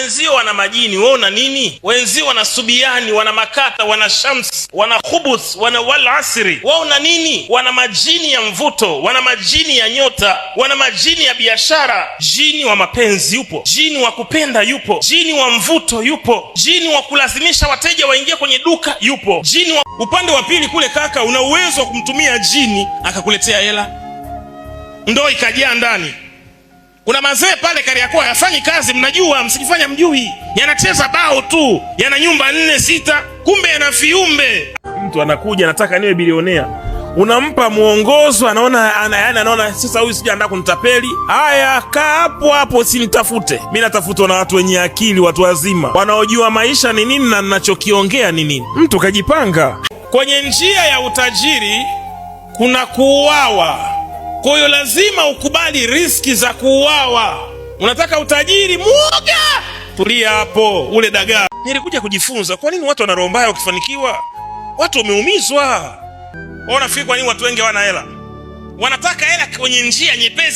Wenzio wana majini, wewe una nini? Wenzio wana subiani, wana makata, wana shams, wana khubuth, wana wal asri, wewe una nini? Wana majini ya mvuto, wana majini ya nyota, wana majini ya biashara. Jini wa mapenzi yupo, jini wa kupenda yupo, jini wa mvuto yupo, jini wa kulazimisha wateja waingie kwenye duka yupo, jini wa upande wa pili kule. Kaka, una uwezo wa kumtumia jini akakuletea hela, ndoo ikajaa ndani. Kuna mazee pale Kariakoo hayafanyi kazi, mnajua, msijifanya mjui, yanacheza bao tu, yana nyumba nne sita, kumbe yana viumbe. Mtu anakuja anataka niwe bilionea, unampa mwongozo, anaona ana, yani anaona sasa huyu sija anataka kunitapeli. Haya, kaa hapo hapo, usinitafute mimi. Natafutwa na watu wenye akili, watu wazima wanaojua maisha ni nini na ninachokiongea ni nini. Mtu kajipanga kwenye njia ya utajiri, kuna kuuawa. Kwa hiyo lazima ukubali riski za kuuawa. Unataka utajiri, muoga, tulia hapo, ule dagaa. Nilikuja kujifunza kwa nini watu wana roho mbaya wakifanikiwa. Watu wameumizwa. Unafikiri kwa nini watu wengi hawana hela? Wanataka hela kwenye njia nyepesi.